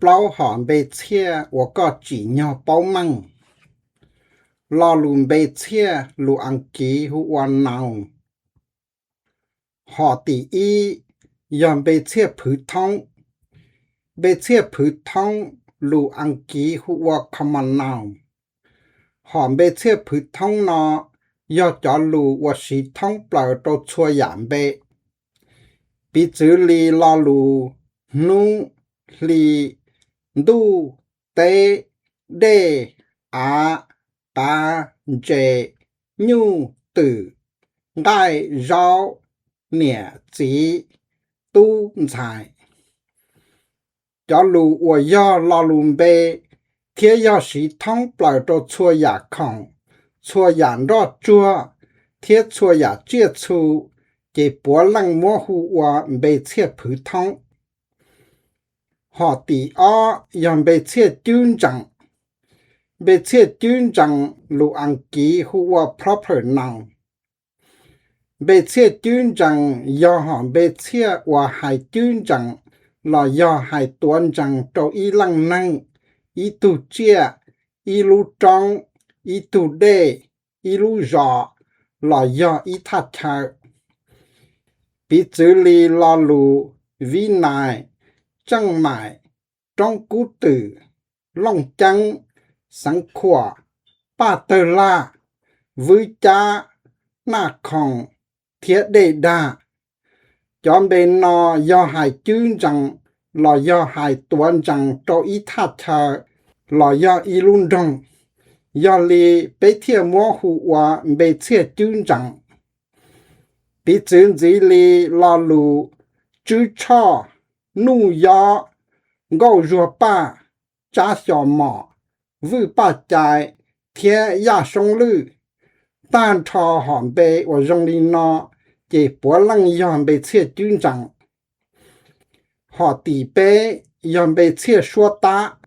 plaub hom npe txhiaj uas koj tsim nyog paub meej. Lo lus npe txhiaj lus Askiv hu ua noun. Hom tim ib yog npe txhiaj phwv thoob. Npe txhiaj phwv thoob lus Askiv hu ua common noun. Hom npe txhiaj phwv thoob no yog cov lus uas siv thoob plaws rau txhua yam npe, piv txwv li lo lus hnub, hli, ntuj, teb, dej, av, qav, ntses, nyuj, twm, nqaij, zaub, niam, txiv, tub, ntxhais. Cov lus uas yog lo lus npe thiab yog siv thoob plaws rau txhua yam khoom, txhua yam nroj tsuag thiab txhua yam tsiaj txhu, ces puav leej muab hu ua npe txhiaj phwv thoob. Hom tim ob yog npe txhiaj cwb ntsees. Npe txhiaj cwb ntsees lus Askiv hu ua proper noun. Npe txhiaj cwb ntsees yog hom npe txhiaj uas hais cwb ntsees los yog hais tuav ntsees rau ib leej neeg, ib tug tsiaj, ib lub roob, ib tug dej, ib lub zos los yog ib thaj chaw. Piv txwv li lo lus Vib Nais, Tseej Maim, Roob Kub Twm, Looj Ceeb, Xeev Khuam, Paj Tawg Laj, Vwb Cab, Naj Khoom thiab Dej Dag. Cov npe no yog hais cwb ntsees los yog hais tuav ntsees rau ib thaj chaw los yog ib lub nroog, yog li peb thiaj muab hu ua npe txhiaj cwb ntsees. Piv txwv ntxiv li lo lus Tswb Tshoj, Nuj Yob, Nkauj Zuag Paj, Tsab Xyos Mom, Vwj Paj Cai thiab Yaj Soob Lwj. Tag nrho hom npe uas zoo li no ces puav leej yog npe txhiaj cwb ntsees. Hom tim peb yog npe txhiaj suab tab.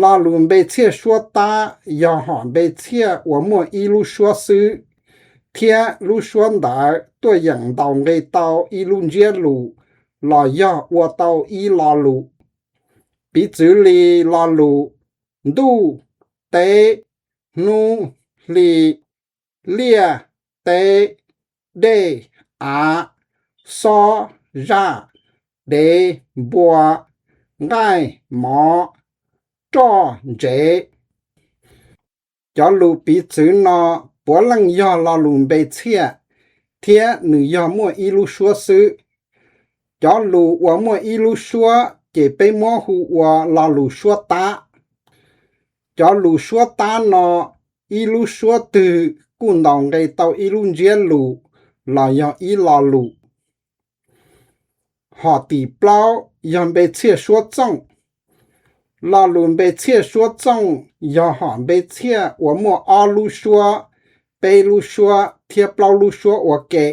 Lo lus npe txhiaj suab tab yog hom npe txhiaj uas muaj ib lub suab xwb, thiab lub suab ntawd tuaj yeem ntaus nqe tau ib lub ntsiab lus los yog ua tau ib lo lus. Piv txwv li lo lus ntuj, teb, hnub, hli, liaj, teb, dej, av, xob, zaj, dev, npua, nqaij, mov, roj, ntsev. Cov lus piv txwv no puav leej yog lo lus npe txhiaj, thiab nws yog muaj ib lub suab xwb. Cov lus uas muaj ib lub suab ces peb muab hu ua lo lus suab tab. Cov lus suab tab no ib lub suab twg kuj ntaus nqe tau ib lub ntsiab lus los yog ib lo lus. Hom tim plaub yog npe txhiaj suab txooj. Lo lus npe txhiaj suab txooj yog hom npe txhiaj uas muaj ob lub suab, peb lub suab thiab plaub lub suab ua ke.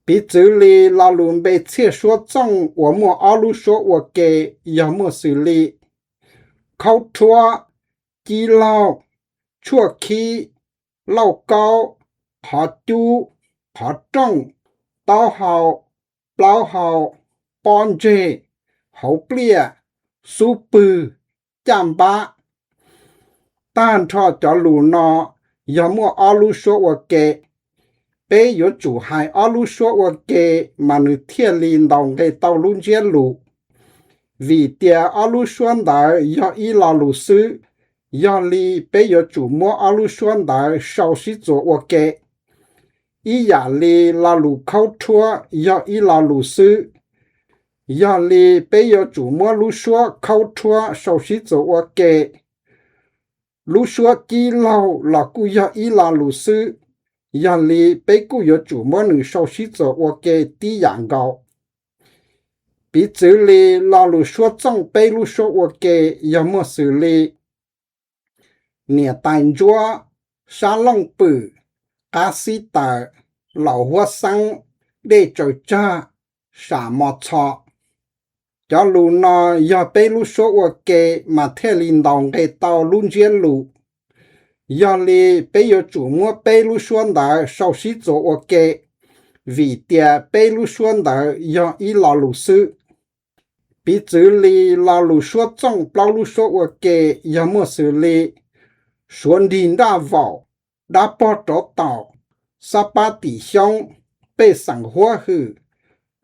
Piv txwv li lo lus npe txhiaj suab txooj uas muaj ob lub suab ua ke yog muaj xws li khaub rhuab, cib laug, tshuaj khib, lauj kaub, qhov cub, qhov rooj, taub hau, plaub hau, pob ntseg, hauv pliaj, xub pwg, caj npab. Tag nrho cov lus no yog muaj ob lub suab ua ke. Peb yuav tsum hais ob lub suab ua ke mas nws thiaj li ntaus nqe tau lub ntsiab lus. Vim tias ob lub suab ntawd yog ib lo lus xwb, yog li peb yuav tsum muab ob lub suab ntawd sau sib txuas ua ke. Ib yam li lo lus khaub rhuab yog ib lo lus xwb, yog li peb yuav tsum muab lub suab khaub rhuab sau sib txuas ua ke. Lub suab cib laug los kuj yog ib lo lus xwb, yog li peb kuj yuav tsum muab nws sau sib txuas ua ke tib yam nkaus. Piv txwv li lo lus suab txooj peb lub suab ua ke yog muaj xws li niam tais ntsuab, sab looj pwm, qab xib taws, laus huab xeeb, dej tsaws tsag, sam mos txho. Cov lus no yog peb lub suab ua ke mas thiaj li ntaus nqe tau lub ntsiab lus. Yog li peb yuav tsum muab peb lub suab ntawd sau sib txuas ua ke, vim tias peb lub suab ntawd yog ib lo lus xwb. Piv txwv li lo lus suab txooj plaub lub suab ua ke yog muaj xws li: suav nrig nraj vaum, dab pog rauv taum, xab pab tim xyoob, pej xeem huab hwm,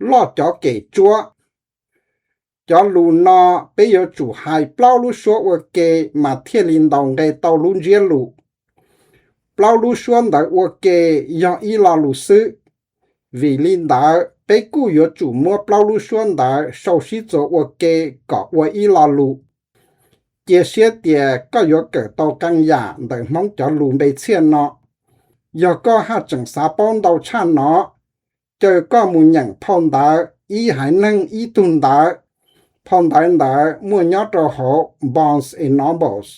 loj cov kem tsuab. Cov lus no peb yuav tsum hais plaub lub suab ua ke mas thiaj li ntaus nqe tau lub ntsiab lus. Plaub lub suab ntawd ua ke yog ib lo lus xwb. Vim li ntawd peb kuj yuav tsum muab plaub lub suab ntawd sau sib txuas ua ke kom ua ib lo lus. Cia siab tias koj yuav kawm tau qee yam ntawm Hmoob cov lus npe txhiaj no. Yog koj haj tseem xav paub ntau tshaj no, caw koj mus nyeem phau ntawv Ib Haiv Neeg Ib Tug Ntawv. Phau ntawv ntawd muaj nyob rau hauv Barnes and Nobles.